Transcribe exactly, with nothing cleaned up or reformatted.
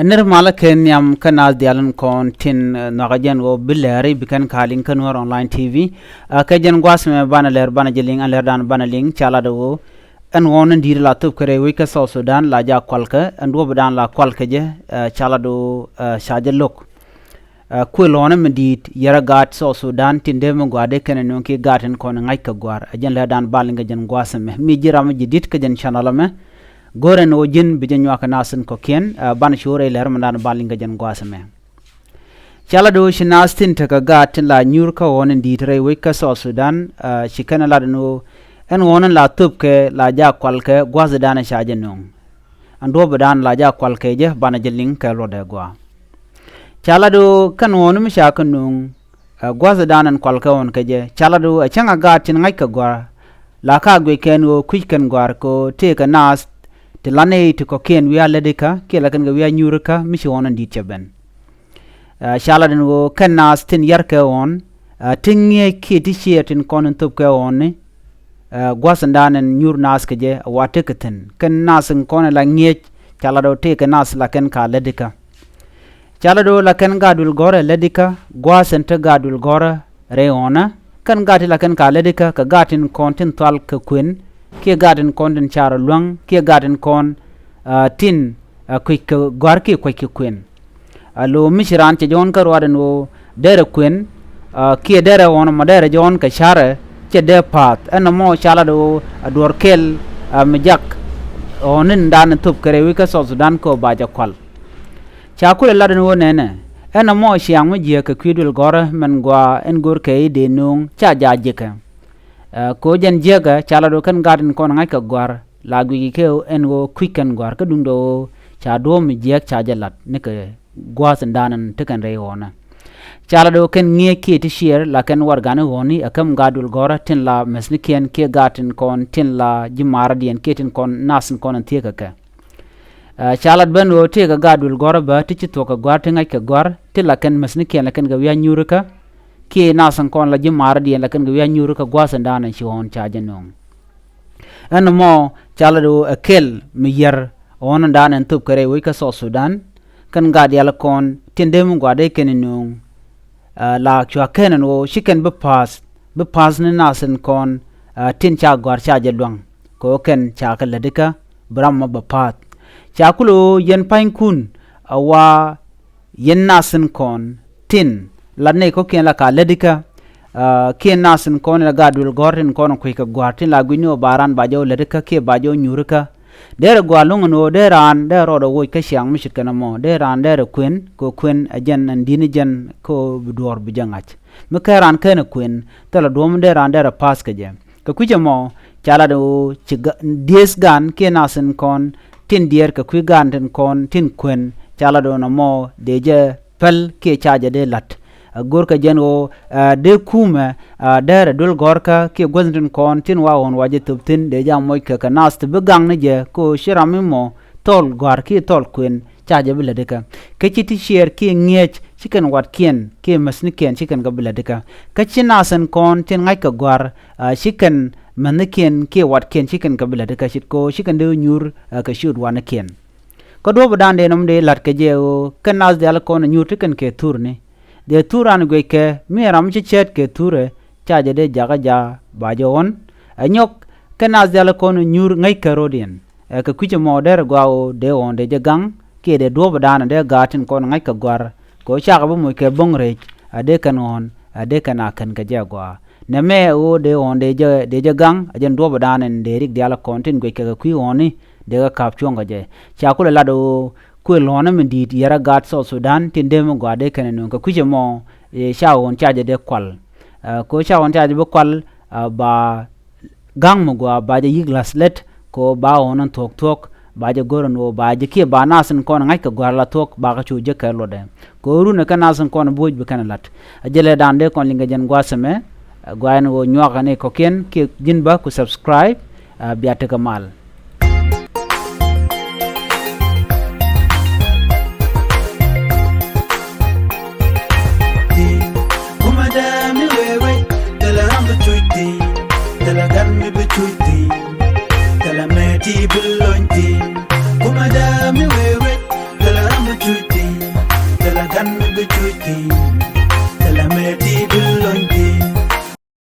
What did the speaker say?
Nir malä kɛ nhiam kä naath diaal in kɔn tin, eh, nhɔakä jɛn ɣöö bi lɛɛri bi kɛn ka liŋ kä Nuer Online T V. Eh, kɛ jɛn gua̱a̱th mɛ banɛ lɛr banɛ jɛ liŋ, ɛn lɛr dan banɛ liŋ ca lat ɣöö ɛn ɣɔn in di̱i̱t la thöp kɛ rɛy wec kä South Sudan la ja kual kɛ, ɛn duɔ̱p dan la kual kɛ jɛ, eh, ca lat ɣöö, eh, ca jɛ lo̱k. Eh, kuël ɣɔn in mi di̱i̱t yɛrɛ gaat South Sudan tin dee mi gua̱a̱r dee kɛn in nuŋ ki gaat in kɔn in ŋa̱c kɛ gua̱a̱r. Eh, jɛn lɛr dan ba liŋ kɛ jɛn gua̱a̱th mɛ. Mi ji̱ ram mi ji̱ di̱t kä jɛn channel mɛ. Go̱rɛ ni ɣöö ji̱n bi jɛ nyuak kɛ nath in kɔ̱kiɛn, eh, banɛ cu rɛy lɛr mɛ dan ba liŋ kɛ jɛn gua̱a̱th mɛ. Ca lat ɣöö ci nath tin tekɛ gaat tin la nyuur kä ɣɔn in di̱i̱t rɛy wec kä South Sudan, eh, ci kɛn lat ni ɣöö ɛn ɣɔn in la thöp kɛ la ja kual kɛ gua̱th dan ca jɛ nuŋ. Ɛn duɔ̱p dan la ja kual kɛ jɛ banɛ jɛ liŋ kɛ luɔtdɛ gua̱a̱. Ca lat ɣöö kɛn ɣɔn in mi ca kɛ nuŋ, eh, gua̱th dan ɛn kual kɛ ɣɔn kɛ jɛ ca lat ɣöö ɛ cäŋ a gaat tin ŋa̱c kɛ gua̱a̱r. La ka guic kɛn ɣöö kui̱c kɛn gua̱a̱r kɛ ɣöö tëëkɛ naath ti la nɛy ti kɔ̱kiɛn wi̱i̱ a lätdikä kiɛ la kɛn kɛ wi̱i̱ a nyuurikä mi ci ɣɔn in di̱i̱t cɛ ben. Eh, ca lat ɛn ɣöö kɛn naath tin yar kɛ ɣɔn, eh, ti ŋi̱eec kiɛ ti ciɛɛr tin kɔn in thöp kɛ ɣɔn ni, eh, gua̱th in dan ɛn nyuur naath kɛ jɛ a wa tekɛ thi̱n. Kɛn naath in kɔn in la ŋi̱eec ca lat ɣöö tëëkɛ naath la kɛn ka lätdikä. Ca lat ɣöö la kɛn gaat duël gɔ̱rä lätdikä, gua̱th in te gaat duël gɔ̱rä rɛy ɣɔnä. Kɛn gaat ti la kɛn ka lätdikä kɛ gaat tin kɔn tin thual kɛ kuën, kiɛ gaat tin kɔn tin carɛ luäŋ, kiɛ gaat tin kɔn, ah, tin, ah, kuec kɛ gua̱a̱r kiɛ kuec kɛ kuën. A lo̱o̱ mi ci raan cɛ jɔ̱ɔ̱n kä ruaadɛ ni ɣöö derɛ kuën, ah, kiɛ derɛ ɣɔn mɔ derɛ jɔ̱ɔ̱n kɛ carɛ, cɛ dee pa̱a̱th. Ɛn nɔmɔ ca lat ɣöö a duɔ̱ɔ̱r kɛl, ah, mi jak ɣɔn in dan in thöp kɛ rɛy wec kä South Sudan kɛ ɣöö ba jɛ kual. Ca kulɛ lat ɛn ɣöö nɛnɛ, ɛn ɛmɔ ciaŋ mi jiääk kɛ kui̱ duël gɔ̱rä mɛn gua̱a̱ ɛn görkɛ i̱ dee nööŋ ca jaak jiäkɛ. Eh, kɛ ɣöö jɛn jiäkä ca lat ɣöö kɛn gaat in kɔn ŋa̱c kɛ gua̱a̱r la guic kɛ ɛn ɣöö kui̱c kɛn gua̱a̱r kä duundɛ ɣöö ca duɔ̱ɔ̱p mi jiääk ca jɛ lat nikɛ gua̱a̱th in dan in te kɛn rɛy ɣɔnä. Ca lat ɣöö kɛn ŋi̱eec kiɛ ti ciɛɛr la kɛn warɛgani ɣɔni ɛ käm gaat duël gɔ̱rä tin la mäthnikiɛn kiɛ gaat in kɔn tin la ji̱ marädiɛn kiɛ tin kɔn nath in kɔn in thieekä kɛ. Ah, ca lat ben ɣöö tëëkɛ gaat duël gɔ̱rä bä ti ci thuɔ̱k kɛ gua̱a̱r ti ŋa̱c kɛ gua̱a̱r ti la kɛn mäthnikiɛn la kɛn kɛ wi̱i̱ a nyuurikä. Kiɛ nath in kɔn la ji̱ marädiɛn la kɛn kɛ wi̱i̱ a nyuurikä gua̱a̱th in dan in ci ɣɔn ca jɛ nööŋ. Ɛn ɛmɔ ca lat ɣöö ɛ kɛl mi yär ɣɔn in dan in thöp kɛ rɛy wec kä South Sudan. Kɛn gaat diaal kɔn tin dee mi gua̱a̱r dee kɛn in nööŋ. Ah, la cua kɛn ɛn ɣöö ci kɛn bi pa̱a̱th, bi pa̱a̱th ni nath in kɔn, ah, tin ca gua̱a̱r ca jɛ lua̱ŋ. Kɛ ɣöö kɛn ca kɛ lätdikä bi ram mɔ bɛ pa̱a̱th. Ca kulɛ ɣöö yɛn pa̱nykun a wa yɛn nath in kɔn tin la nɛy kɔ̱kiɛn la ka lätdikä, ah, kiɛ nath in kɔn la gaat duël gɔ̱rä tin kɔn kui̱ kɛ gua̱a̱r tin la gui̱c ni ɣöö ba raan ba jɛ ɣöö lätdikä kiɛ ba jɛ ɣöö nyuurikä. Derɛ gua̱a̱r luŋ ɛn ɣöö dee raan dee rɔɔdɛ woc kä ciaŋ mi ce̱tkɛ nɔmɔ. Dee raan derɛ kuën, kɛ kuën ɛ jɛn ɛn di̱t ni jɛn kɛ ɣöö bi duɔ̱ɔ̱r bi jɛ ŋa̱c. Mi kä raan kɛn ɛ kuën, thilɛ duɔ̱ɔ̱p mi dee raan derɛ pa̱a̱th kɛ jɛ. Kɛ kui̱c ɛmɔ, ca lat ɣöö ci ga-, dieth gan kiɛ nath in kɔn tin diɛɛr kɛ kui̱ gan tin kɔn tin kuën, ca lat ɣöö nɔmɔ dee jɛ päl kiɛ ca jɛ dee la̱t. A görkɛ jɛn ɣöö, ah, dee kumɛ, ah, derɛ duël gɔ̱rkä kiɛ guäth tin kɔn tin wa ɣɔn wa jɛ thöp thi̱n dee jɛ a moc kɛ kɛ nath ti bi gaŋ ni jɛ kɛ ɣöö ci ram mi mɔ thɔl gua̱a̱r kiɛ thɔl kuën ca jɛ bi lätdikä. Kä ci ti ciɛɛr kiɛ ŋi̱eec ci kɛn watkiɛn kiɛ mäthnikiɛn ci kɛn kɛ bi lätdikä. Kä ci nath in kɔn tin ŋa̱c kɛ gua̱a̱r, ah, ci kɛn mäthnikiɛn kiɛ watkiɛn ci kɛn kɛ bi lätdikä ce̱tkɛ ɣöö ci kɛn dee nyuur, ah, kɛ ciöt wanikiɛn. Kä duɔ̱ɔ̱p dan dee nɔm dee la̱t kɛ jɛ ɣöö kɛn nath diaal kɔn nyuur ti kɛn kɛ thurni. Dee thur raan guickɛ mi ram ci cɛɛt kɛ thurɛ ca jɛ dee jakä jaak ba jɛ ɣɔn. Ɛ nyɔk kɛn nath diaal kɔn nyuur ŋäc kɛ ro̱diɛn. Ɛ kɛ kui̱c ɛmɔ derɛ gɔaa ɣöö dee ɣɔn dee jɛ gaŋ kiɛ dee duɔ̱ɔ̱p dan dee gaat tin kɔn ŋa̱c kɛ gua̱a̱r. Kɛ ɣöö cakɛ bi moc kɛ bo̱ŋ rɛc a dee kɛn ɣɔn a dee kɛn a kɛn kɛ jɛ gɔaa. Nɛmɛ ɣöö dee ɣɔn dee jɛ, dee jɛ gaŋ a jɛn duɔ̱ɔ̱p dan ɛn dee rik diaal kɔn tin guickɛ kɛ kui̱ ɣɔni dee kɛ ka̱p cuɔ̱ŋ kɛ jɛ. Ca kulɛ lat ɣöö kuël ɣɔni mi di̱i̱t yɛrɛ gaat South Sudan tin dee mi gɔaa dee kɛn ɛ nööŋ kɛ kui̱c ɛmɔ, eh, ca ɣɔn ca jɛ dee kual. Ah, kɛ ɣöö ca ɣɔn ca jɛ bi kual, ah, ba ga̱ŋ mi gɔaa ba jɛ yi̱k la̱th lät kɛ ɣöö ba ɣɔn ɛn thuɔ̱k thuɔ̱k ba jɛ go̱r ɛn ɣöö ba jɛ kiɛ ba nath in kɔn ŋa̱c kɛ gua̱a̱r la thuɔ̱k ba kɛ cu jek kɛ luɔtdɛ. Kɛ ɣöö runɛ kɛ nath in kɔn bo̱o̱c bi kɛn la̱t. A jɛ lɛ da̱a̱n dee kɔn liŋ kɛ jɛn gua̱a̱th ɛmɛ, ah, gua̱a̱th ɛn ɣöö nyuak ɛn i̱ kɔ̱kiɛn kiɛ ji̱n bä ku subscribe, ah, bia tekɛ mal. Kumɛ dee mi wee wee, thilɛ ram bi cuc thi̱n, thilɛ gat mi bi cuc thi̱n, thilɛ mɛ ti bi lony thi̱n. Kumɛ dee mi wee wee, thilɛ ram bi cuc Ti